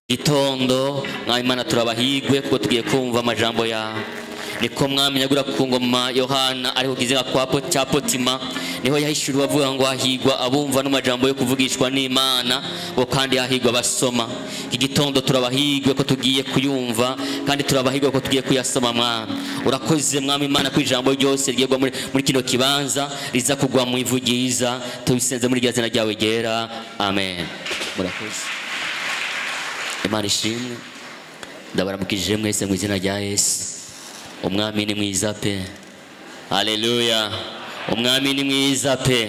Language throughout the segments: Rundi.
Gitondo mwami Imana turabahigwe kuko tugiye kumva amajambo yawe. Niko mwami nyagura ku ngoma Yohana ariho kiziga kwa cya Potima, niho yahishuriwe avuga ngo hahigwa abumva n'amajambo yo kuvugishwa n'Imana, ngo kandi hahigwa basoma. Iki gitondo turabahigwe ko tugiye kuyumva, kandi turabahigwe ko tugiye kuyasoma. Mwami urakoze mwami Imana ku ijambo ryose rigegwa muri kino kibanza riza kugwa mu ivu ryiza, tubisenze muri rya zina ryawe ryera, amen. Murakoze. Imana ishimwe. Ndabaramukije mwese mu izina rya Yesu. Umwami ni mwiza pe. Haleluya. Umwami ni mwiza pe.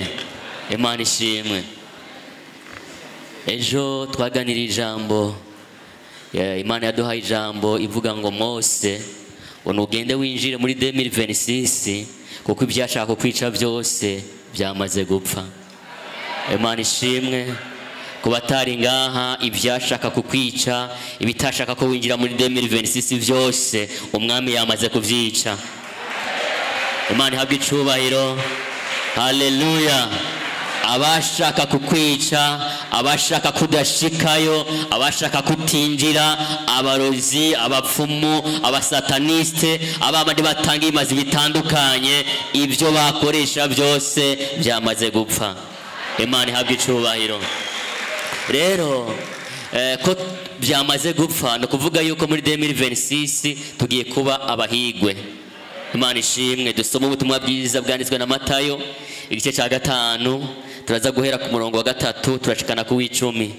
Imana ishimwe. Ejo twaganiriye ijambo, Imana yaduhaye ijambo ivuga ngo Mose unugende winjire muri 2026 kuko ibyashaka kwica byose byamaze gupfa. Imana ishimwe. Kubatari ngaha ibyashaka kukwica, ibitashaka ko winjira muri 2026 byose umwami yamaze kuvyica. Imana ihabwe icubahiro. Haleluya. Abashaka kukwica, abashaka kudashikayo, abashaka kutinjira, abarozi, abapfumu, abasataniste, abamadi batanga imazi bitandukanye, ibyo bakoresha byose byamaze gupfa. Imana ihabwe icubahiro. Rero ko byamaze gupfa, no kuvuga yuko muri 2026 tugiye kuba abahigwe. Imana ishimwe. Dusoma ubutumwa bwiza bwanditswe na Matayo igice cya 5, turaza guhera ku murongo wa 3 turashikana ku 10.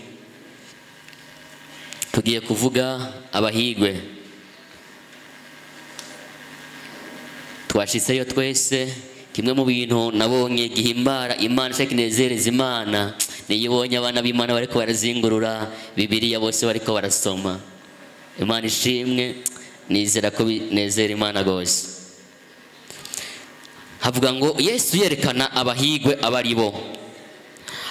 Tugiye kuvuga abahigwe. Twashitseyo twese. Kimwe mu bintu nabonye gihimbara Imana cyangwa kinezereza Imana, niyibonye abana b'Imana bariko barazingurura Bibiliya bose bariko barasoma. Imana ishimwe. Nizera ko binezera Imana gose. Havuga ngo Yesu yerekana abahigwe abaribo.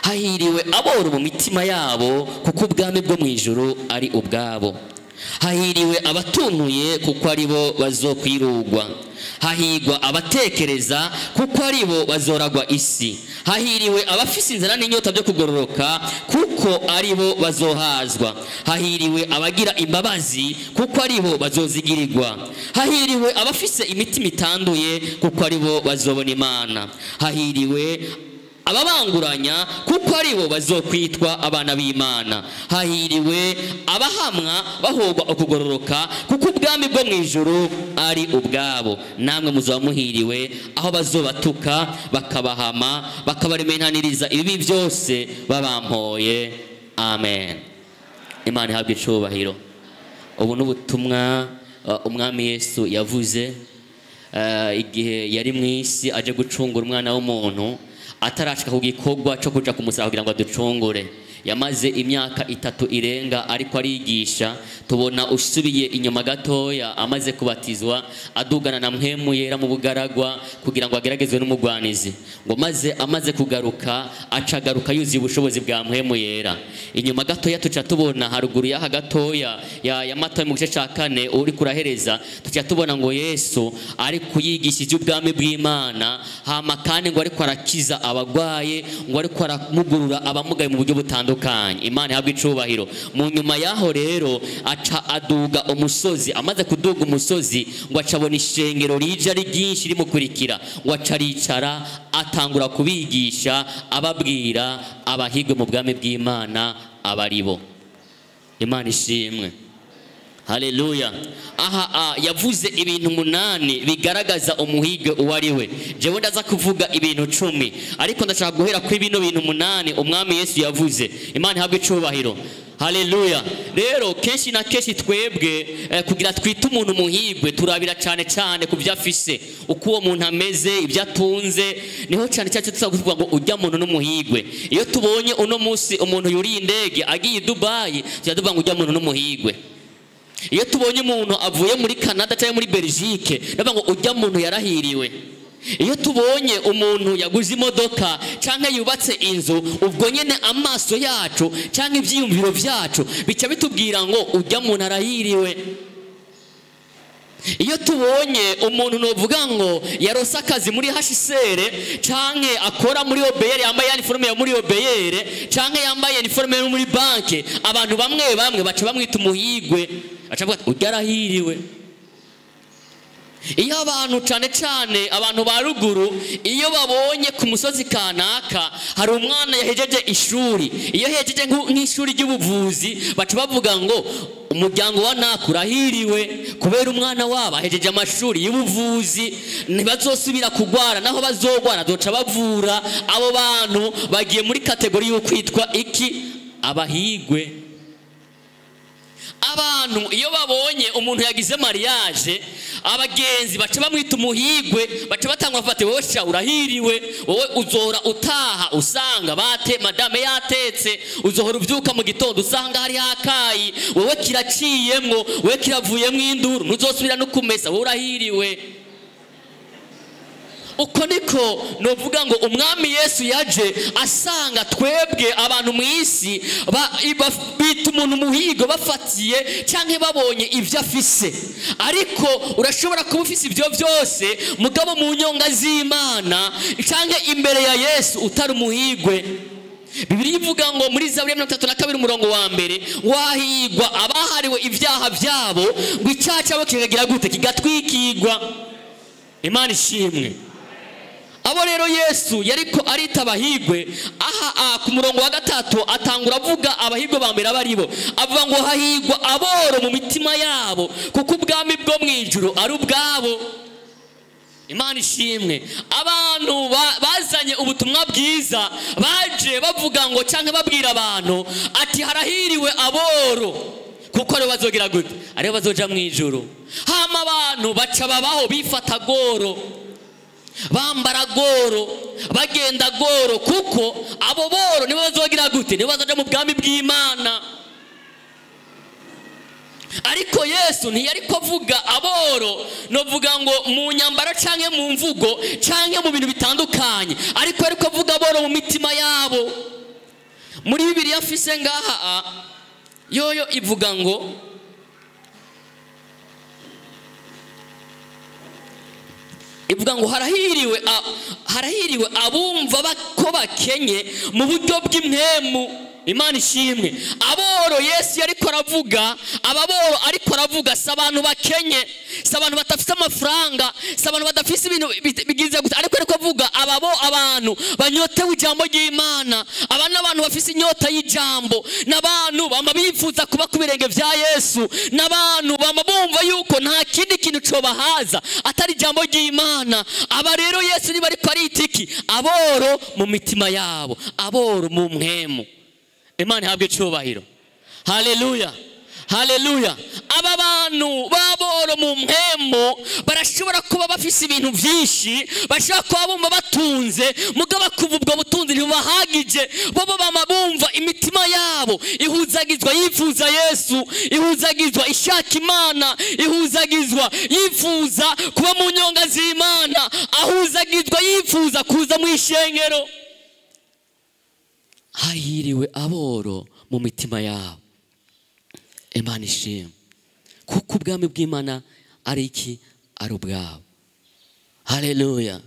Hahiriwe aboro mu mitima yabo, kuko ubwami bwo mu ijuru ari ubwabo. Hahiriwe abatuntuye, kuko aribo bazokwirugwa. Hahigwa abatekereza, kuko aribo bazoragwa isi. Hahiriwe abafise inzara n'inyota byo kugororoka, kuko aribo bazohazwa. Hahiriwe abagira imbabazi, kuko aribo bazozigirirwa. Hahiriwe abafise imitima itanduye, kuko aribo bazobona Imana. Hahiriwe ababanguranya, kuko aribo bazokwitwa abana b'Imana. Hahiriwe abahamwa bahogwa ukugororoka, kuko ubwami bwo mu ijuru ari ubwabo. Namwe muzoba muhiriwe aho bazobatuka bakabahama bakabaremenaniriza ibibi byose babampoye. Amen. Imana ihabwe icubahiro. Ubu n'ubutumwa umwami Yesu yavuze igihe yari mu isi aje gucungura umwana w'umuntu, atarashika ku gikorwa cyo kuja kumusaba kugira ngo aducungure. Yamaze imyaka 3 irenga ariko arigisha. Tubona usubiye inyuma gatoya amaze kubatizwa adugana na mpemu yera mu bugaragwa kugira ngo ageragezwe n'umugwanizi, ngo maze amaze kugaruka acagaruka yuzuye ubushobozi bwa mpemu yera. Inyuma gatoya tuca tubona haruguru y'aha gatoya ya Matayo mu gice cya 4 uri kurahereza, tuca tubona ngo Yesu ari kuyigisha iby'ubwami bw'Imana, hama kandi ngo ariko arakiza abagwaye, ngo ariko aramugurura abamugaye mu buryo butandukanye. Imana ihabwe icubahiro. Mu nyuma yaho rero aca aduga umusozi. Amaze kuduga umusozi ngo acabona ishengero rije ari ryinshi rimukurikira, ngo aca aricara atangura kubigisha ababwira abahigwe mu bwami bw'Imana abaribo. Imana ishimwe. Haleluya. Aha yavuze ibintu 8 bigaragaza umuhigwe uwo ari we. Jewe ndaza kuvuga ibintu 10, ariko ndashaka guhera kuri bino bintu 8 umwami Yesu yavuze. Imana ihabwe icubahiro. Haleluya. Rero kenshi na kenshi twebwe kugira twite umuntu muhigwe turabira cyane cyane ku byo afise, uko uwo muntu ameze, ibyo atunze, niho cyane cyane tuza kuvuga ngo ujya muntu n'umuhigwe. Iyo tubonye uno munsi umuntu yuriye indege agiye i Dubai, tujya tuvuga ngo ujya muntu n'umuhigwe. Iyo tubonye umuntu avuye muri Canada cyangwa muri Belgique, ndavuga ngo ujya muntu yarahiriwe. Iyo tubonye umuntu yaguze imodoka cyangwa yubatse inzu, ubwo nyene amaso yacu cyangwa ibyiyumviro byacu bica bitubwira ngo ujya muntu arahiriwe. Iyo tubonye umuntu novuga ngo yarose akazi muri HCR canke akora muri OBR, yambaye uniforme ya muri OBR canke yambaye uniforme yo muri banke, abantu bamwe bamwe baca bamwita umuhigwe, baca bavuga ati ugarahiriwe. Iyo abantu cane cane abantu ba ruguru iyo babonye ku musozi kanaka hari umwana yahejeje ishuri, iyo yahejeje nk'ishuri ry'ubuvuzi, baca bavuga ngo umuryango wa nakurahiriwe kubera umwana wabo ahejeje amashuri y'ubuvuzi, ntibazosubira kugwara, naho bazogwara doca bavura. Abo bantu bagiye muri kategori yo kwitwa iki? Abahigwe. Abantu iyo babonye umuntu yagize mariage, abagenzi baca bamwita umuhigwe, baca batangwa bafate wowe sha urahiriwe, wowe uzora utaha usanga bate madame yatetse, uzohora uvyuka mu gitondo usanga hari hakayi, wowe kiraciyemwo, wowe kiravuyemwo induru, ntuzosubira no kumesa, wowe urahiriwe. Uko niko novuga ngo umwami Yesu yaje asanga twebwe abantu mu isi bita umuntu muhigo bafatiye canke babonye ivyo afise. Ariko urashobora kuba ufise ivyo vyose mugabo mu nyonga z'Imana canke imbere ya Yesu utari umuhigwe. Bibiliya ivuga ngo muri Zaburi 32 umurongo wa mbere, wahigwa abahariwe ivyaha vyabo ngo icyaha cyabo kikagira gute? Kigatwikigwa. Imana ishimwe. Abo rero Yesu yariko arita abahigwe aha ku murongo wa 3 atangura avuga abahigwe ba mbere abaribo, avuga ngo hahigwa aboro mu mitima yabo kuko ubwami bwo mu ijuru ari ubwabo. Imana ishimwe. Abantu bazanye ubutumwa bwiza baje bavuga ngo canke babwira abantu ati harahiriwe aboro kuko aribo bazogira gute? Aribo bazoja mu ijuru. Hama abantu baca babaho bifata goro, bambara goro, bagenda goro, kuko abo boro nibo bazogira gute? Nibo bazoja mu bwami bw'Imana. Ariko Yesu ntiyariko avuga aboro novuga ngo mu nyambaro canke mu mvugo canke mu bintu bitandukanye, ariko yariko avuga aboro mu mitima yabo. Muri Bibiliya mfise ngaha yoyo ivuga ngo harahiriwe abumva ko bakenye mu buryo bw'impemu. Imana ishimwe. Aboro Yesu yariko aravuga, ababoro ariko aravuga si abantu bakenye, si abantu badafite amafaranga, si abantu badafite ibintu bigize gusa, ariko ariko avuga ababo abantu banyotewe ijambo ry'Imana, aba n'abantu bafise inyota y'ijambo, n'abantu bama bifuza kuba ku birenge vya Yesu, n'abantu bama bumva yuko nta kindi kintu cobahaza atari ijambo ry'Imana. Aba rero Yesu niba ariko arita iki? Aboro mu mitima yabo, aboro mu mpemu. Imana ihabwe icyubahiro. Haleluya, haleluya. Aba bantu baboro mu mpemu barashobora kuba bafise ibintu byinshi, bashobora kuba bumva batunze, mugabo kuva ubwo butunzi ntibahagije, bo bama bumva imitima yabo ihuzagizwa yifuza Yesu, ihuzagizwa ishaka Imana, ihuzagizwa yifuza kuba mu nyonga z'Imana, ahuzagizwa yifuza kuza mu ishengero. Hahiriwe aboro mu mitima yabo. Imana ishimwe. Kuko ubwami bw'Imana ari iki? Ari ubwabo. Haleluya.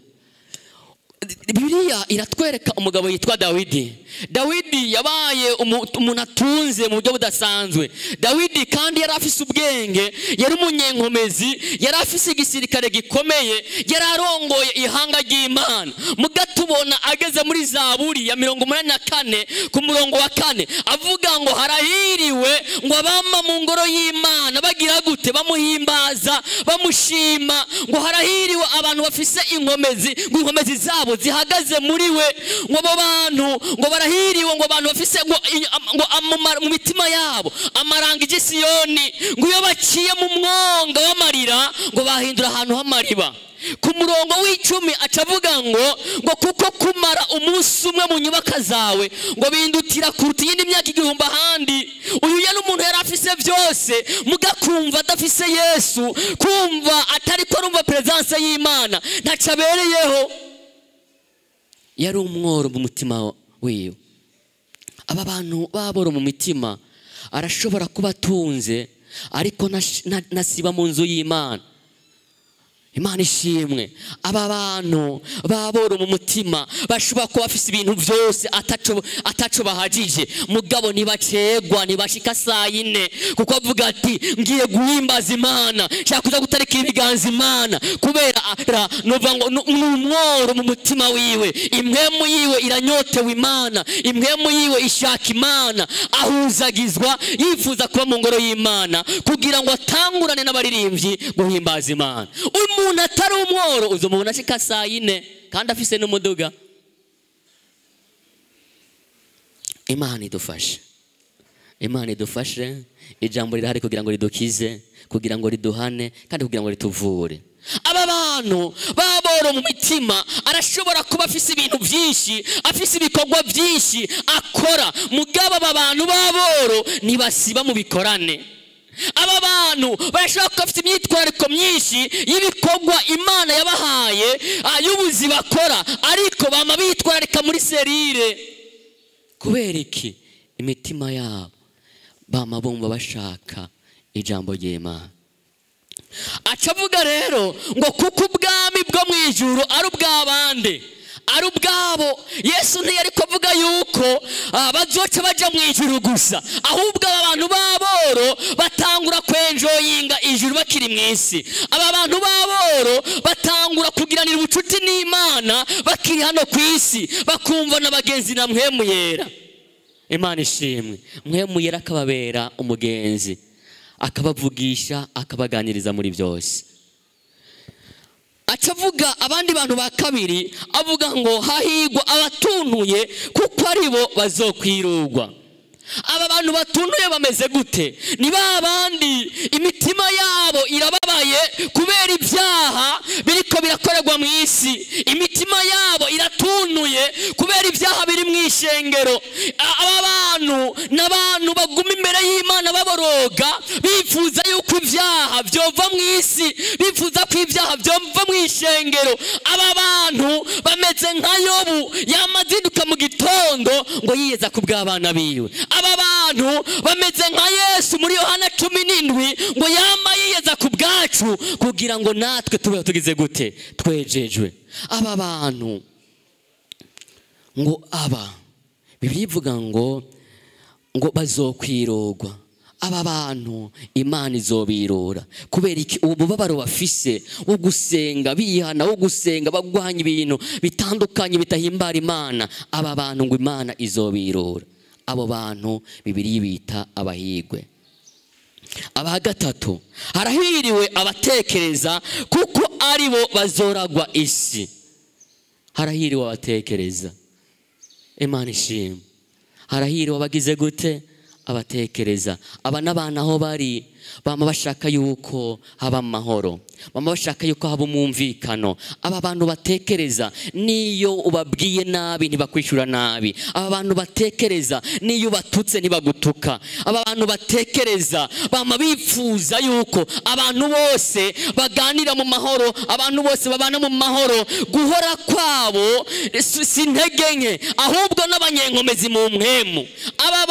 Bibiliya iratwereka umugabo yitwa Dawidi. Dawidi yabaye umuntu atunze mu buryo budasanzwe. Dawidi kandi yari afise ubwenge, yari umunyenkomezi, yari afise igisirikare gikomeye, yari arongoye ihanga ry'Imana. Mugatubona ageze muri Zaburi ya 84 ku murongo wa 4 avuga ngo harahiriwe ngo abama mu ngoro y'Imana bagira gute? Bamuhimbaza, bamushima, ngo harahiriwe abantu bafise inkomezi, ngo inkomezi zabo zihagaze muri we, ngo abo bantu ngo barahiriwe, ngo abantu bafise ngo mu mitima yabo amaranga igisiyoni, ngo iyo baciye mu mwonga w'amarira ngo bahindura ahantu h'amariba. Ku murongo w'icumi acavuga ngo kuko kumara umunsi umwe mu nyubaka zawe ngo bindutira kuruta iyindi myaka igihumbi ahandi. Uyu yari umuntu yari afise byose, mugakumva adafise Yesu, kumva atari ko arumva presence y'Imana, ntaco abereyeho. Yari umworo mu mutima wiwe. Aba bantu baboro mu mitima arashobora kuba atunze, ariko nasiba mu nzu y'Imana. Imana ishimwe. Aba bantu baboro mu mutima bashobora kuba bafise ibintu byose ataco bahagije, mugabo ntibacegwa, ntibashika saa yine, kuko avuga ati ngiye guhimbaza Imana, nshaka kuza gutarika ibiganza Imana, kubera nuvuga ngo n'umworo mu mutima wiwe, impwemu yiwe iranyotewe Imana, impwemu yiwe ishaka Imana, ahuzagizwa yifuza kuba mu ngoro y'Imana kugira ngo atangurane n'abaririmbyi guhimbaza Imana. Umuntu atari umworo uzomubona ashika saa yine kandi afise n'umuduga. Imana idufashe, Imana idufashe. Ijambo rirahari kugira ngo ridukize, kugira ngo riduhane, kandi kugira ngo rituvure. Aba bantu baboro mu mitima arashobora kuba afise ibintu byinshi, afise ibikorwa byinshi akora, mugabo aba bantu baboro ntibasiba mu bikorane. Aba bantu barashobora kuba bafite imyitwarariko myinshi y'ibikorwa Imana yabahaye y'ubuzi bakora, ariko bama bitwararika muri serire. Kubera iki? Imitima yabo bama bumva bashaka ijambo ry'Imana. Acavuga rero ngo kuko ubwami bwo mu ijuru ari ubw'abande, ari ubwabo. Yesu ntiyari kuvuga yuko bazoca baja mu ijuru gusa, ahubwo aba bantu b'aboro batangura kwenjoyinga ijuru bakiri mu isi. Aba bantu b'aboro batangura kugiranira ubucuti n'Imana bakiri hano ku isi, bakumva n'abagenzi na Mpwemu Yera. Imana ishimwe. Mpwemu Yera akababera umugenzi, akabavugisha, akabaganiriza muri byose. Acavuga abandi bantu ba kabiri, avuga ngo hahigwa abatuntuye kuko aribo bazokwirugwa. Aba bantu batuntuye bameze gute? Ni ba bandi imitima yabo irababaye kubera ibyaha biriko birakorerwa mu isi. Imitima yabo iratunuye kubera ibyaha biri mu ishengero. Aba bantu n'abantu baguma imbere y'Imana baboroga, bifuza yuko ibyaha byova mu isi, bifuza ko ibyaha byova mu ishengero. Aba bantu bameze nka Yobu yamazinduka mu gitondo ngo yiyeza ku bw'abana biwe. Aba bantu bameze nka Yesu muri Yohana 17 ngo yama yiyeza ku bwacu kugira ngo natwe tube tugize gute, twejejwe. Aba bantu ngo aba Bibiliya ivuga ngo bazokwirogwa. Aba bantu Imana izobirora. Kubera iki? Ububabaro bafise wo gusenga bihana, wo gusenga bagwanya ibintu bitandukanye bitahimbara Imana. Aba bantu ngo Imana izobirora. Abo bantu Bibiliya bita abahigwe. Aba gatatu, harahiriwe abatekereza kuko aribo bazoragwa isi. Harahiriwe abatekereza. Imana ishimwe. Harahiriwe abagize gute? Abatekereza. Aba n'abana aho bari bama bashaka yuko haba amahoro, bama bashaka yuko haba umwumvikano. Aba bantu batekereza niyo ubabwiye nabi ntibakwishura nabi. Aba bantu batekereza niyo batutse ntibagutuka. Aba bantu batekereza bama bifuza yuko abantu bose baganira mu mahoro, abantu bose babana mu mahoro. Guhora kwabo si intege nke, ahubwo n'abanyenkomezi mu mpwemu. Aba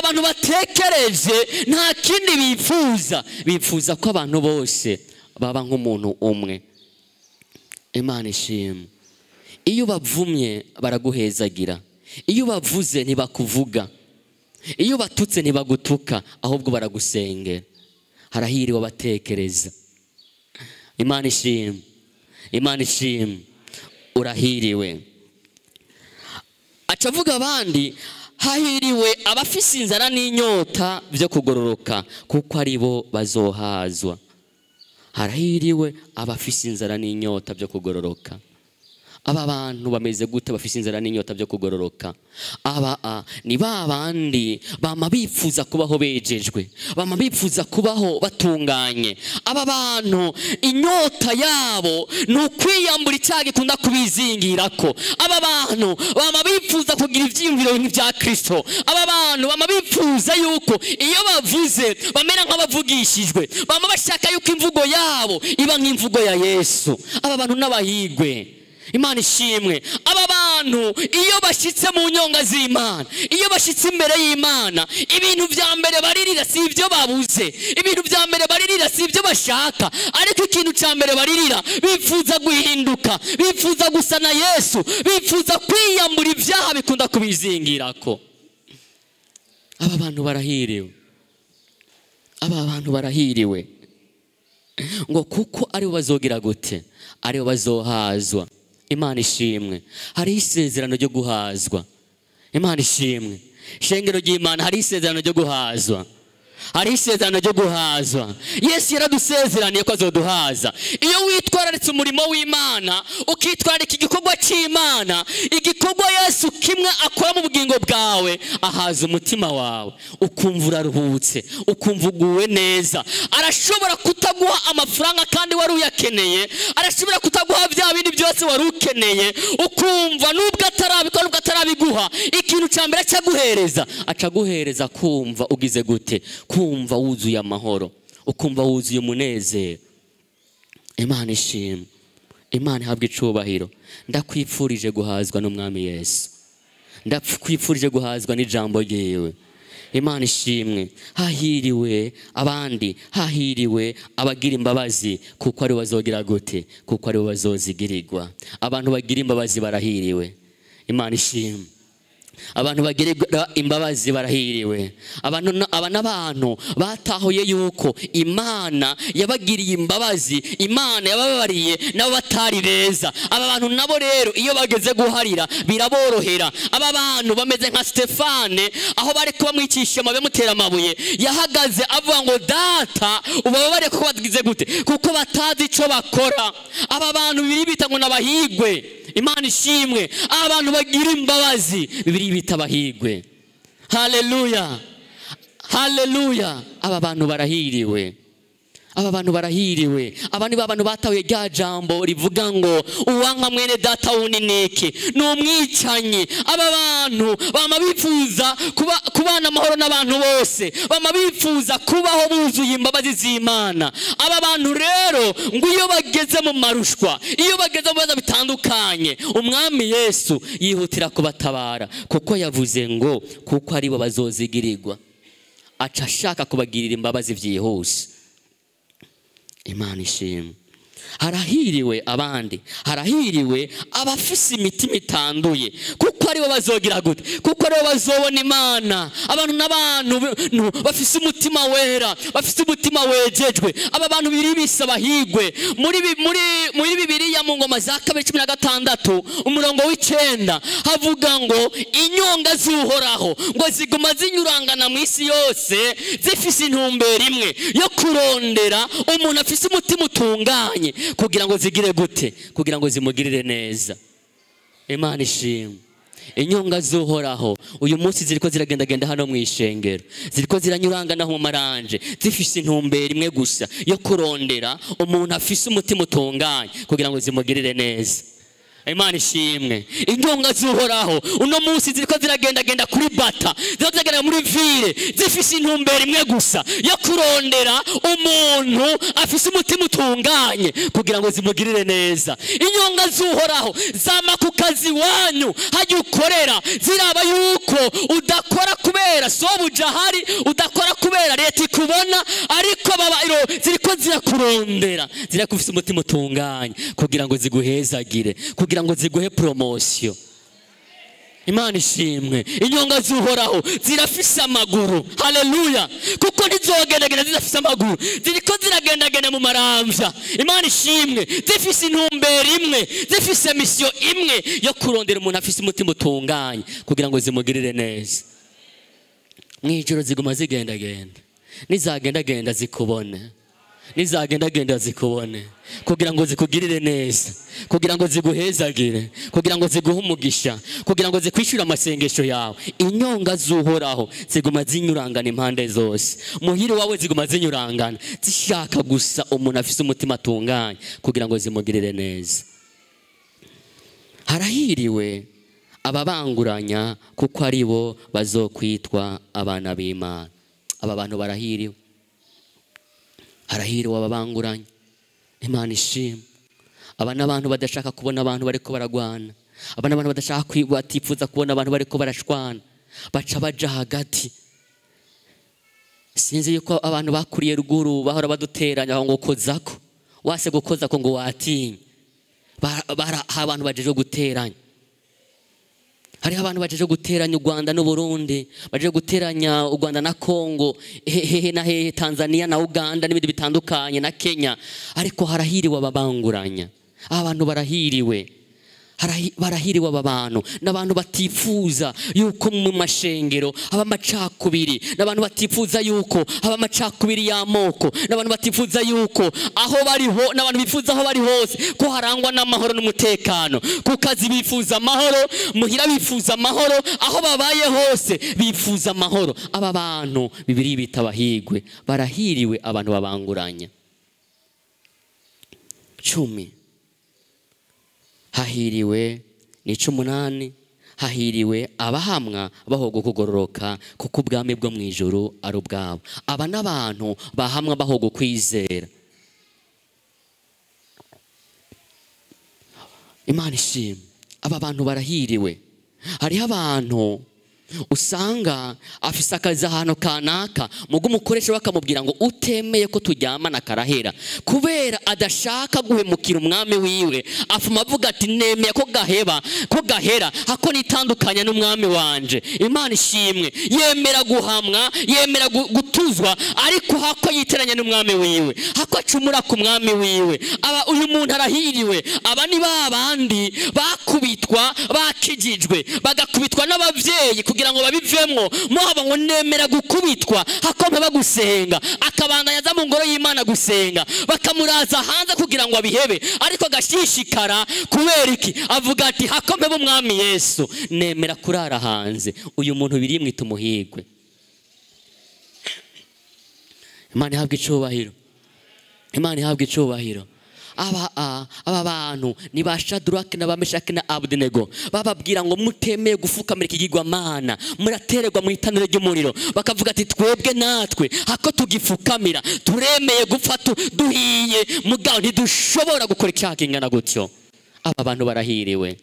bantu batekereje nta kindi bifuza, bifuza ko abantu bose baba nk'umuntu umwe. Imana ishimwe. Iyo bavumye baraguhezagira, iyo bavuze ntibakuvuga, iyo batutse ntibagutuka, ahubwo baragusengera. Harahiriwe abatekereza. Imana ishimwe. Imana ishimwe. Urahiriwe. Acavuga abandi, hahiriwe abafise inzara n'inyota byo kugororoka kuko aribo bazohazwa. Harahiriwe abafise inzara n'inyota byo kugororoka. Aba bantu bameze gute bafise inzara n'inyota byo kugororoka? Aba ni ba bandi bama bifuza kubaho bejejwe, bama bifuza kubaho batunganye. Aba bantu inyota yabo ni ukwiyambura icyaha gikunda kubizingirako. Aba bantu bama bifuza kugira ivyiyumviro nk'ivya Kristo. Aba bantu bama bifuza yuko iyo bavuze bamera nk'abavugishijwe, bama bashaka yuko imvugo yabo iba nk'imvugo ya Yesu. Aba bantu n'abahigwe. Imana ishimwe. Aba bantu Bantu iyo bashitse mu nyonga z'Imana, iyo bashitse imbere y'Imana, ibintu vya mbere baririra si ibyo babuze, ibintu vya mbere baririra si ibyo bashaka, ariko ikintu ca mbere baririra, bifuza guhinduka, bifuza gusa na Yesu, bifuza kwiyambura ibyaha bikunda kubizingirako. Aba bantu barahiriwe, aba bantu barahiriwe ngo kuko aribo bazogira gute, aribo bazohazwa. Imana ishimwe. Hari isezerano ryo guhazwa. Imana ishimwe. Shengero ry'Imana, hari isezerano ryo guhazwa. Hari isezerano ryo guhazwa. Yesu yaradusezeraniye ko azoduhaza. Iyo witwararitse umurimo w'Imana, ukitwararika igikorwa cy'Imana, igikorwa Yesu kimwe akora mu bugingo bwawe, ahaza umutima wawe, ukumva uraruhutse, ukumva uguwe neza. Arashobora kutaguha amafaranga kandi wari uyakeneye, arashobora kutaguha bya bindi byose wari ukeneye, ukumva nubwo atarabikora, nubwo atarabiguha, ikintu cya mbere acaguhereza, acaguhereza kumva ugize gute, kumva wuzuye amahoro, ukumva wuzuye umunezero. Imana ishimwe, Imana ihabwe icubahiro. Ndakwifurije guhazwa n'Umwami Yesu, ndakwifurije guhazwa n'ijambo ryiwe. Imana ishimwe. Hahiriwe abandi, hahiriwe abagira imbabazi, kuko ari bazogira gute, kuko ari bazozigirirwa. Abantu bagira imbabazi barahiriwe. Imana ishimwe. Abantu bagira imbabazi barahiriwe. Abantu aba n'abantu batahuye yuko Imana yabagiriye imbabazi, Imana yababariye nabo batari beza. Aba bantu nabo rero iyo bageze guharira biraborohera. Aba bantu bameze nka Stefane, aho bari kubamwicisha amabuye bamutera amabuye, yahagaze avuga ngo data ubababare kuko bagize gute, kuko batazi ico bakora. Aba bantu biri bita ngo nabahigwe. Imana ishimwe. Abantu bagira imbabazi bibiri bita abahigwe. Haleluya, haleluya. Aba bantu barahiriwe, aba bantu barahiriwe. Aba ni abantu batahuye rya jambo rivuga ngo uwanka mwene data wuniniki ni umwicanyi. Aba bantu bama bifuza kubana amahoro n'abantu bose, bama bifuza kubaho buzuye imbabazi z'Imana. Aba bantu rero ngo iyo bageze mu marushwa, iyo bageze mu bibazo bitandukanye, Umwami Yesu yihutira kubatabara, kuko yavuze ngo kuko aribo bazozigirirwa. Aca ashaka kubagirira imbabazi byihuse. Imana ishimwe. Harahiriwe abandi, harahiriwe abafise imitima itanduye, kuko aribo bazogira gute, kuko aribo bazobona Imana. Abantu n'abantu bafise umutima wera, bafise umutima wejejwe, aba bantu biri bisabahigwe. Muri Bibiliya mu ngoma za kabiri 16 umurongo w'9 havuga ngo inyonga z'Uhoraho ngo ziguma zinyurangana mu isi yose, zifise intumbero imwe yo kurondera umuntu afise umutima utunganye, kugira ngo zigire gute, kugira ngo zimugirire neza. Imana ishimwe. Inyonga z'Uhoraho uyu munsi ziriko ziragendagenda hano mu ishengero, ziriko ziranyurangana mu maranje, zifise intumbero imwe gusa yo kurondera umuntu afise umutima utunganye, kugira ngo zimugirire neza. Imana ishimwe. Inyonga z'Uhoraho uno munsi ziriko ziragendagenda kuri bata, ziriko ziragenda muri ville, zifise intumbero imwe gusa yo kurondera umuntu afise umutima utunganye, kugira ngo zimugirire neza. Inyonga z'Uhoraho zama ku kazi wanyu hajya ukorera, ziraba yuko udakora kubera sobuja hari, udakora kubera leta ikubona, ariko baba ziriko zirakurondera, zirakufise umutima utunganye kugira ngo ziguhezagire, kugira ngo ziguhe promotion. Imana ishimwe. Inyonga z'Uhoraho zirafise amaguru. Haleluya. Kuko ntizogendagenda zidafise amaguru, ziriko ziragendagenda mu maramvya. Imana ishimwe. Zifise intumbero imwe, zifise mission imwe yo kurondera umuntu afise umutima utunganye, kugira ngo zimugirire neza. Mwijoro ziguma zigendagenda, nizagendagenda zikubone, nizagendagenda zikubone, kugira ngo zikugirire neza, kugira ngo ziguhezagire, kugira ngo ziguhe umugisha, kugira ngo zikwishyure amasengesho yawe. Inyonga z'Uhoraho ziguma zinyurangana impande zose, muhiri wawe ziguma zinyurangana, zishaka gusa umuntu afise umutima atunganye, kugira ngo zimugirire neza. Harahiriwe ababanguranya, kuko aribo bazokwitwa abana b'Imana. Aba bantu barahiriwe. Harahiriwe ababanguranya. Imana ishimwe. Aba n'abantu badashaka kubona abantu bariko baragwana. Aba ni abantu badashaka batifuza kubona abantu bariko barashwana, baca baja hagati. Sinzi yuko abantu bakuriye ruguru bahora baduteranya ngo kozako, wase gukozako ngo watinye. Abantu bajeje guteranya. Hariho abantu bajeje guteranya u Rwanda n'u Burundi, bajeje guteranya u Rwanda na Kongo, hehe na hehe, Tanzania na Uganda n'ibindi bitandukanye na Kenya. Ariko harahiriwe ababanguranya. Abantu barahiriwe. Barahiriwe aba bantu, n'abantu batifuza yuko mu mashengero haba amacakubiri, n'abantu batifuza yuko haba amacakubiri y'amoko, n'abantu batifuza yuko aho bariho, n'abantu bifuza aho bari hose ko harangwa n'amahoro n'umutekano. Ku kazi bifuza amahoro, muhira bifuza amahoro, aho babaye hose bifuza amahoro. Aba bantu Bibiliya bita abahigwe, barahiriwe abantu babanguranya. 10 hahiriwe ni 18 hahiriwe abahamwa bahogo kugororoka, kuko ubwami bwo mu ijuru ari ubwabo. Aba n'abantu bahamwa bahogo kwizera. Imana ishimwe. Aba bantu barahiriwe. Hariho abantu usanga afise akazi ahantu kanaka, mugo umukoresha bakamubwira ngo utemeye ko turyamana karahera, kubera adashaka guhemukira umwami wiwe, afuma avuga ati nemeye ko gaheba, ko gahera, hako nitandukanya n'umwami wanje. Imana ishimwe. Yemera guhamwa, yemera gutuzwa, ariko hako yiteranya n'umwami wiwe, hako acumura ku mwami wiwe. Aba uyu muntu arahiriwe. Aba ni babandi bakubitwa, bakijijwe, bagakubitwa n'abavyeyi kugira ngo babivemwo, muhaba ngo nemera gukubitwa hakompe bagusenga, akabandanya aza mu ngoro y'Imana gusenga, bakamuraza hanze kugira ngo abihebe, ariko agashishikara. Kubera iki? Avuga ati hakompe b'umwami Yesu, nemera kurara hanze. Uyu muntu birimwita umuhigwe. Imana ihabwe icubahiro. Imana ihabwe icubahiro. Aba bantu ni ba Shadrach na ba Meshach na Abednego, bababwira ngo mutemeye gufukamira ikigirwamana, muratererwa mu itanura ry'umuriro. Bakavuga ati twebwe natwe hako tugifukamira turemeye gupfa duhiye, mugabo ntidushobora gukora icyaha kingana gutyo. Aba bantu barahiriwe.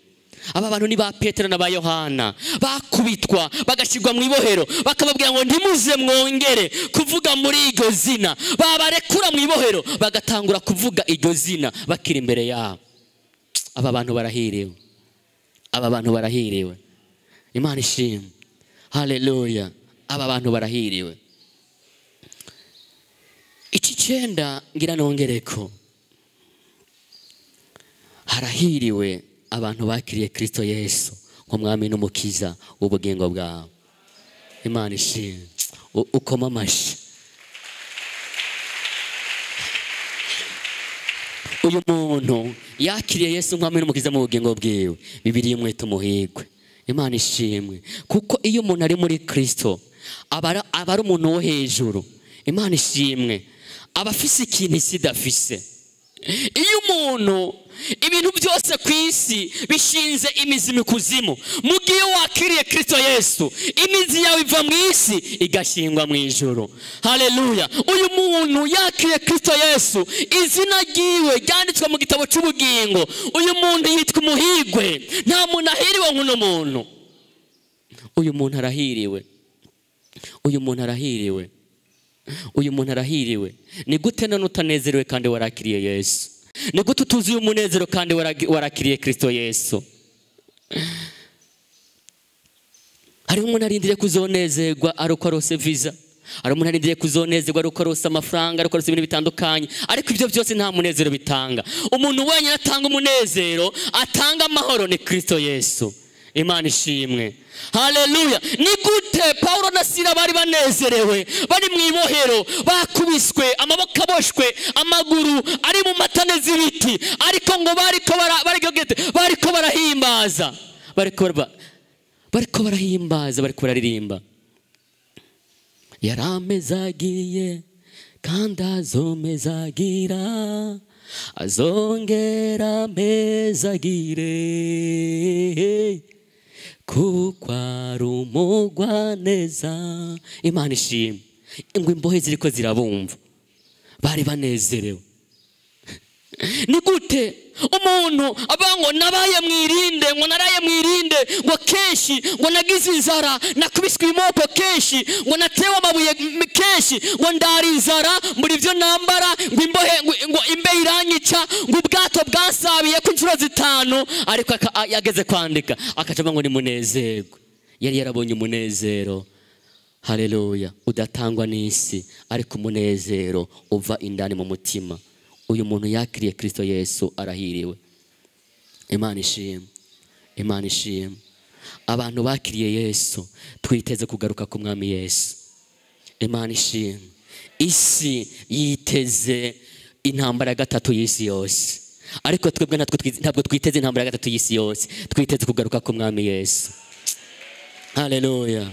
Aba bantu ni ba Petero na ba Yohana, bakubitwa bagashirwa mu ibohero, bakababwira ngo ntimuze mwongere kuvuga muri iryo zina. Babarekura mu ibohero bagatangura kuvuga iryo zina bakiri imbere yabo. Aba bantu barahiriwe. Aba bantu barahiriwe. Imana ishimwe. Haleluya. Aba bantu barahiriwe. Iki 9 ngira nongereko, harahiriwe abantu bakiriye Kristo Yesu nk'umwami n'umukiza w'ubugingo bwabo. Imana ishimwe. Ukoma amashi. Uyu muntu yakiriye Yesu nk'umwami n'umukiza mu bugingo bwiwe, Bibiliya imwita umuhigwe. Imana ishimwe. Kuko iyo umuntu ari muri Kristo aba ari umuntu wo hejuru. Imana ishimwe. Aba afise ikintu isi idafise. Iyo umuntu ibintu byose ku isi bishinze imizi mu kuzimu, mu gihe wakiriye Kristo Yesu imizi yawe iva mu isi igashingwa mu ijuru. Haleluya. Uyu muntu yakiriye Kristo Yesu, izina ryiwe ryanditswe mu gitabo cy'ubugingo. Uyu muntu yitwa umuhigwe. Nta muntu ahiriwe nk'uno muntu. Uyu muntu arahiriwe. Uyu muntu arahiriwe. Uyu muntu arahiriwe. Ni gute none utanezerewe kandi warakiriye Yesu? Ni gute utuzuye umunezero kandi warakiriye Kristo Yesu? Hari umuntu arindiriye kuzonezerwa ari uko arose visa, hari umuntu arindiriye kuzonezerwa ari uko arose amafaranga, ari uko arose ibintu bitandukanye, ariko ibyo byose nta munezero bitanga. Umuntu wenyine atanga umunezero, atanga amahoro ni Kristo Yesu. Imana ishimwe. Haleluya. Ni gute Paulo na Sila bari banezerewe, bari mu ibohero, bakubiswe, amaboko aboshwe, amaguru ari mu matane z'ibiti, ariko ngo bariko barahimbaza, bariko barahimbaza, bariko bararirimba. Yaramezagiye kandi azomezagira, azongera amezagire, kuko ari umugwaneza. Imana ishimwe. Ngo imbohe ziriko zirabumva, bari banezerewe. Ni gute umuntu avuga ngo nabaye mwirinde, ngo naraye mwirinde, ngo kenshi ngo nagize inzara, nakubiswe imoko kenshi, ngo natewe amabuye kenshi, ngo ndari inzara muri byo nambara, ngo imbohe, ngo imbe iranyica, ngo ubwato bwansabiye ku inshuro 5. Ariko yageze kwandika akaca ngo ni munezerwe. Yari yarabonye umunezero, haleluya, udatangwa n'isi, ariko umunezero uva indani mu mutima. Uyu muntu yakiriye Kristo Yesu arahiriwe. Imana ishimwe, Imana ishimwe. Abantu bakiriye Yesu twiteze kugaruka ku mwami Yesu. Imana ishimwe. Isi yiteze intambara ya gatatu y'isi yose, ariko twebwe ntabwo twiteze intambara ya gatatu y'isi yose, twiteze kugaruka ku mwami Yesu. Haleluya.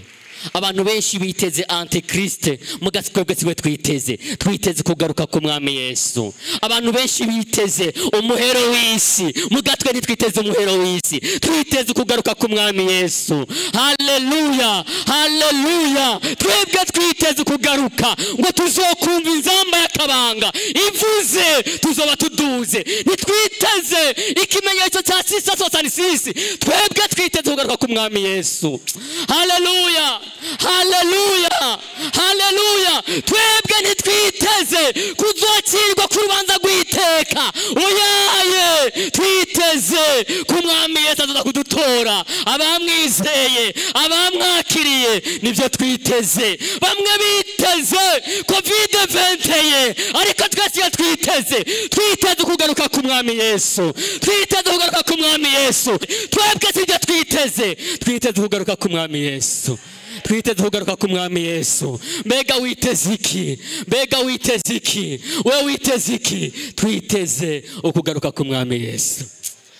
Abantu benshi biteze antikriste, mugatwebwe siwe twiteze, twiteze kugaruka ku mwami Yesu. Abantu benshi biteze umuhero w'isi, mugatwe ntitwiteze umuhero w'isi, twiteze kugaruka ku mwami Yesu. Haleluya, haleluya. Twebwe twiteze kugaruka ngo tuzokumva inzamba y'akabanga ivuze, tuzoba tuduze. Nitwiteze ikimenyetso cya 666, twebwe twiteze kugaruka ku mwami Yesu. Haleluya, haleluya, haleluya. Twebwe ntitwiteze kuzokirwa ku rubanza rw'iteka, oyaye, twiteze ku mwami Yesu azoza kudutora. Abamwizeye, abamwakiriye, nibyo twiteze. Bamwe biteze COVID-21, ariko twese twiteze, twiteze kugaruka ku mwami Yesu, twiteze kugaruka ku mwami Yesu. Twebwe sibyo twiteze, twiteze kugaruka ku mwami Yesu, twiteze kugaruka ku mwami Yesu. Mbega witeze iki? Mbega witeze iki? We witeze iki? Twiteze ukugaruka ku mwami Yesu.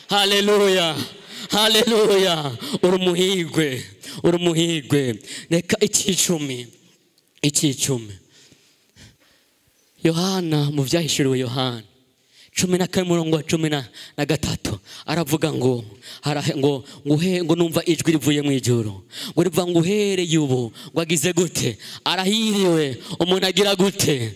Haleluya, haleluya. Uri umuhigwe, uri umuhigwe. Reka icicumi, icicumi. Yohana mu byahishuriwe Yohana 12 murongo wa 13 aravuga ngo ngo numva ijwi rivuye mu ijuru, ngo rivuga ngo uhereye ubu ngo agize gute? Arahiriwe umuntu agira gute?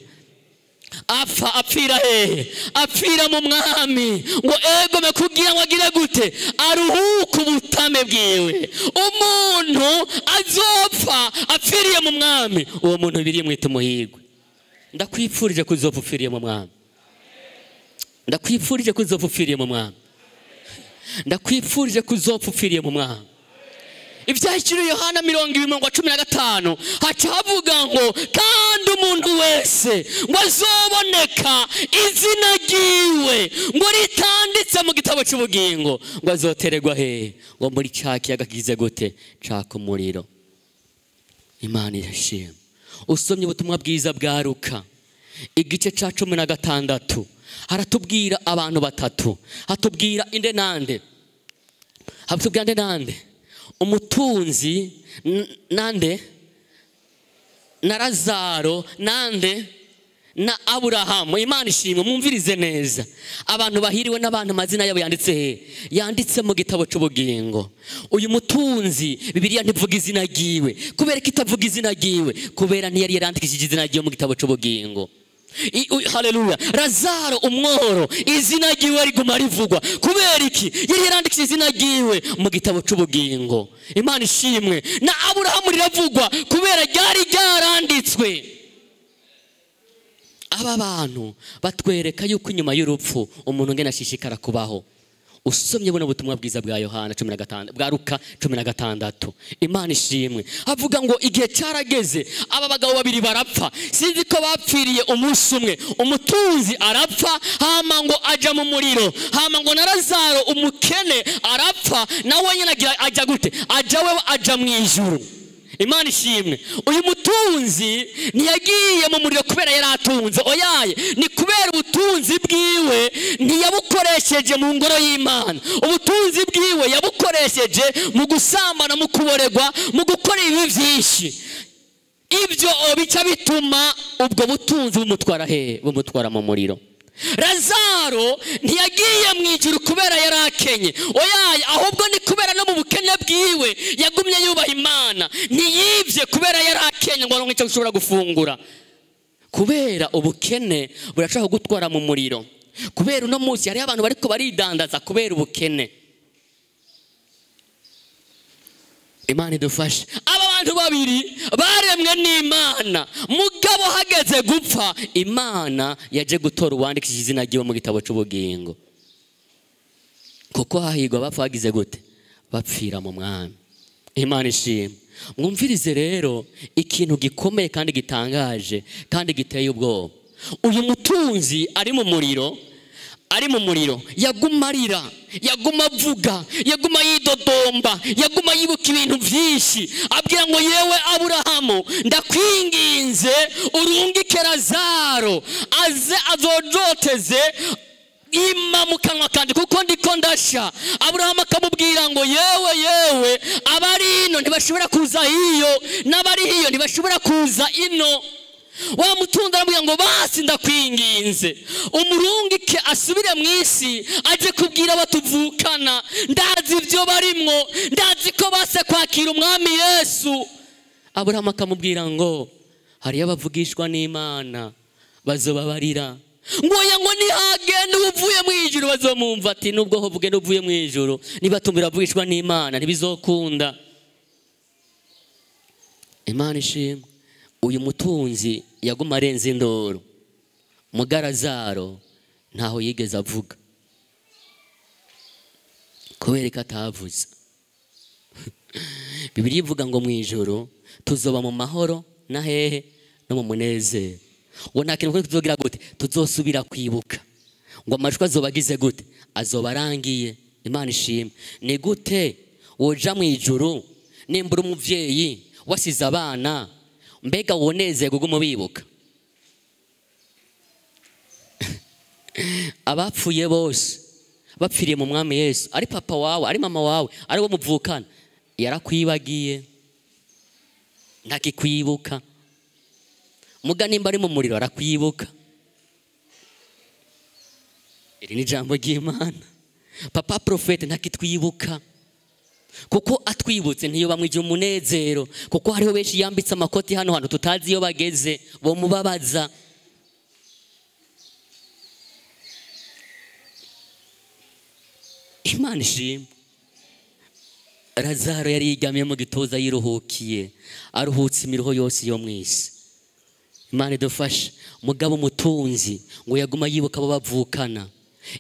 Apfa, apfira hehe? Apfira mu mwami. Ngo egome kugira ngo agire gute? Aruhuke ubutame bwiwe. Umuntu azopfa apfiriye mu mwami, uwo muntu biri mwita umuhigwe. Ndakwipfurije kuzopfa upfiriye mu mwami. Ndakwipfurije kuzopfa upfiriye mu mwami. Ndakwipfurije kuzopfa upfiriye mu mwami. Ibyahishuriwe Yohana 20:15 haca havuga ngo kandi umuntu wese ngo azoboneka izina ryiwe ngo ritanditse mu gitabo cy'ubugingo ngo azotererwa hehe? Ngo muri cya kiyaga kigize gute? Caka umuriro. Imana irashimwe. Usomye ubutumwa bwiza bwa Luka igice cya 16 haratubwira abantu batatu. Hatubwira inde nande? Hatubwira inde nande? Umutunzi nande, na Lazaro nande, na Aburahamu. Imana ishimwe. Mumvirize neza. Abantu bahiriwe n'abantu amazina yabo yanditse he? Yanditse mu gitabo cy'ubugingo. Uyu mutunzi Bibiliya ntivuga izina ryiwe. Kubera ko itavuga izina ryiwe, kubera ntiyari yarandikishije izina ryiwe mu gitabo cy'ubugingo. Haleluya. Lazaro umworo, izina ryiwe riguma rivugwa. Kubera iki? Yari yarandikishije izina ryiwe mu gitabo cy'ubugingo. Imana ishimwe. Na Aburahamu riravugwa kubera ryari ryaranditswe. Aba bantu batwereka yuko inyuma y'urupfu umuntu ngena ashishikara kubaho. Usomye buno butumwa bwiza bwa Yohana 16, bwa Luka 16. Imana ishimwe. Avuga ngo igihe cyarageze aba bagabo babiri barapfa. Sinzi ko bapfiriye umunsi umwe. Umutunzi arapfa, hama ngo aja mu muriro, hama ngo na Lazaro umukene arapfa, nawe nyine ajya gute? Aja we aja mu ijuru. Imana ishimwe. Uyu mutunzi ntiyagiye mu muriro kubera yaratunze, oyaye, ni kubera ubutunzi bwiwe ntiyabukoresheje mu ngoro y'Imana. Ubutunzi bwiwe yabukoresheje mu gusambana, mu kuboregwa, mu gukora ibi byinshi. Ibyo bica bituma ubwo butunzi bumutwara he? Bumutwara mu muriro. Lazaro ntiyagiye mu ijuru kubera yarakenye, oyaye, ahubwo ni kubera no mu bukene bwiwe yagumye yubaha Imana. Ntiyivye kubera yarakenye ngo aronke icyo ashobora gufungura. Kubera ubukene burashaka gutwara mu muriro. Kubera uno munsi hariho abantu bariko baridandaza kubera ubukene. Imana idufashe. Aba bantu babiri baremwe n'Imana, mugabo hageze gupfa Imana yaje gutora uwandikishije izina ryiwe mu gitabo c'ubugingo. Kuko hahirwa bapfa bagize gute? Bapfira mu mwami. Imana ishimwe. Mwumvirize rero ikintu gikomeye kandi gitangaje kandi giteye ubwoba. Uyu mutunzi ari mu muriro, ari mu muriro, yaguma arira, yaguma avuga, yaguma yidodomba, yaguma yibuka ibintu byinshi, abwira ngo yewe Aburahamu, ndakwinginze urungike Lazaro aze azojoteze ima mu kanwa kanje kuko ndiko ndasha. Aburahamu akamubwira ngo yewe yewe, abari ino ntibashobora kuza hiyo, n'abari hiyo ntibashobora kuza ino. Wa mutunzi aramubwira ngo basi ndakwinginze umurungike asubire mu isi aje kubwira abo tuvukana, ndazi ibyo barimwo, ndazi ko base kwakira umwami Yesu. Aburahamu akamubwira ngo hariyo abavugishwa n'Imana bazobabarira. Ngo oya, ngo nihagenda uvuye mu ijuru bazomumva. Ati nubwo hovugenda uvuye mu ijuru, nibatumvira abavugishwa n'Imana ntibizokunda. Imana ishimwe. Uyu mutunzi yaguma arenze indoro, Mugarazaro ntaho yigeze avuga. Kubera ko atavuze. Bibiliya ivuga ngo mu ijuru tuzoba mu mahoro na hehe no mu munezero. Ngo nta kintu tuzogira gute? Tuzosubira kwibuka. Ngo amajwi azoba agize gute? Azoba arangiye. Imana ishimwe. Ni gute woja mu ijuru nimbura umuvyeyi wasize abana, mbega wonezerwa uguma bibuka? Abapfuye bose bapfiriye mu mwami Yesu, ari papa wawe, ari mama wawe, ari wo muvukana, yarakwibagiye, ntakikwibuka. Muga nimba ari mu muriro arakwibuka. Iri ni ijambo ry'Imana. Papa profete ntakitwibuka, kuko atwibutse ntiyo bamwije umunezero, kuko hariho benshi yambitse amakoti hano hantu tutazi iyo bageze, bo mubabaza. Imana ishimwe. Lazaro yari yigamiye mu gituza yiruhukiye, aruhutse imiruho yose yo mu isi. Imana idufashe. Mugabo umutunzi ngo yaguma yibuka abo bavukana,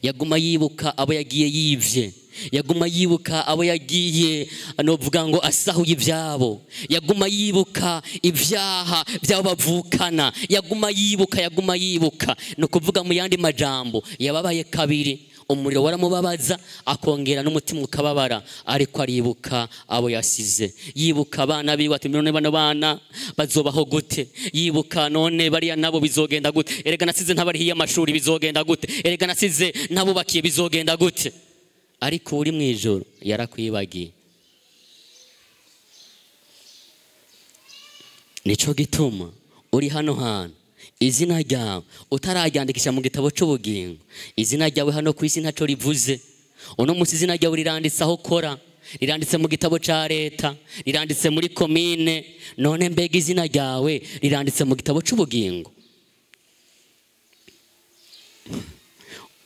yaguma yibuka abo yagiye yivye, yaguma yibuka abo yagiye novuga ngo asahuye ibyabo, yaguma yibuka ibyaha byabo bavukana, yaguma yibuka, yaguma yibuka. No kuvuga mu yandi majambo, yababaye kabiri. Umuriro waramubabaza akongera n'umutima ukababara, ariko aribuka abo yasize, yibuka abana biwe ati none bano bana bazobaho gute, yibuka none bariya nabo bizogenda gute, erega nasize ntabarihiye amashuri bizogenda gute, erega nasize nabubakiye bizogenda gute. Ariko uri mu ijuru yarakwibagiye. Nico gituma uri hano hantu izina ryawe utararyandikisha mu gitabo c'ubugingo, izina ryawe hano ku isi ntaco rivuze. Uno munsi izina ryawe riranditse aho ukora, riranditse mu gitabo ca leta, riranditse muri komine, none mbega izina ryawe riranditse mu gitabo c'ubugingo?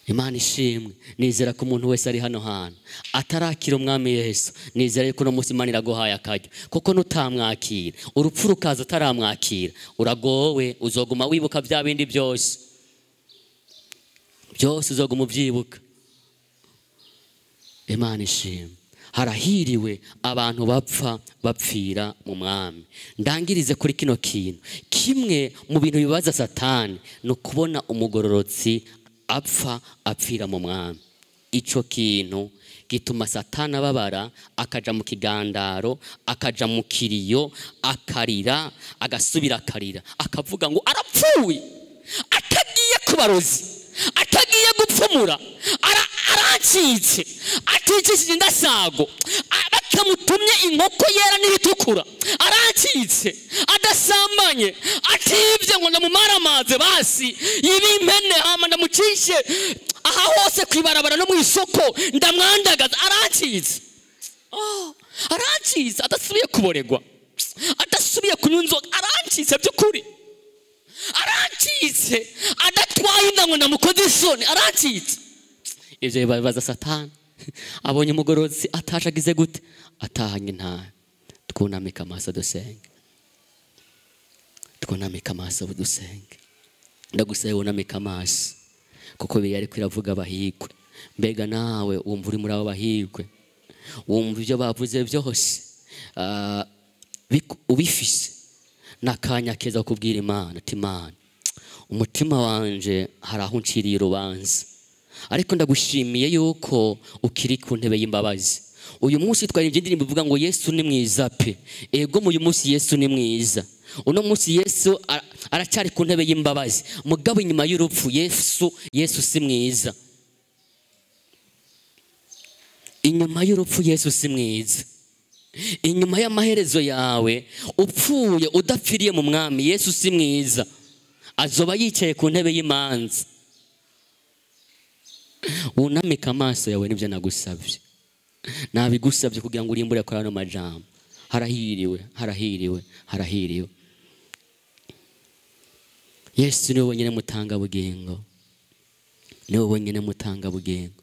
Imana ishimwe. Nizera ko umuntu wese ari hano hantu atarakira umwami Yesu, nizera yuko uno munsi Imana iraguhaye akaryo, kuko nutamwakira urupfu rukaza utaramwakira uragowe, uzoguma wibuka bya bindi byose byose, uzoguma ubyibuka. Imana ishimwe. Harahiriwe abantu bapfa bapfira mu mwami. Ndangirize kuri kino kintu. Kimwe mu bintu bibaza Satani ni ukubona umugororotsi apfa apfira mu mwami. Ico kintu gituma Satani ababara, akaja mu kigandaro, akaja mu kiriyo, akarira, agasubira akarira, akavuga ngo arapfuye, atagiye kubarozi, atagiye gupfumura, arancitse, aticishije indasago, batamutumye inkoko yera n'ibitukura, arancitse, adasambanye, atibye ngo ndamumaramaze basi yibimpene hama ndamucishe aha hose kwibarabara no mu isoko ndamwandagaza, arancitse. Arancitse, adasubiye kuboregwa, adasubiye kunywa inzoga, arancitse by'ukuri. Arancitse adatwaye inda ngo namukoze isoni, arancitse. Ivyo bibaza Satani. Abonye umugororotsi atashe agize gute? Atahanye intahe. Twunamike amaso dusenge, twunamike amaso dusenge. Ndagusaba wunamike amaso, kuko Bibiliya ariko iravuga abahigwe. Mbega nawe wumva uri muri abo bahigwe, wumva ibyo bavuze byose ubifise n'akanya keza ko kubwira Imana ati Imana, umutima wanje hari aho unciriye urubanza, ariko ndagushimiye yuko ukiri ku ntebe y'imbabazi. Uyu munsi twari indirimbo ivuga ngo Yesu ni mwiza pe. Ego, uyu munsi Yesu ni mwiza. Uno munsi Yesu aracyari ku ntebe y'imbabazi. Mugabo inyuma y'urupfu Yesu si mwiza. Inyuma y'urupfu Yesu si mwiza. Inyuma y'amaherezo yawe upfuye udapfiriye mu mwami, Yesu si mwiza. Azoba yicaye ku ntebe y'imanza. Wunamika amaso yawe, nibyo nagusabye. Nabigusabye kugira ngo urimbure kuri ano majambo. Harahiriwe, harahiriwe, harahiriwe. Yesu niwe wenyine mutanga bugingo, niwe wenyine mutanga bugingo.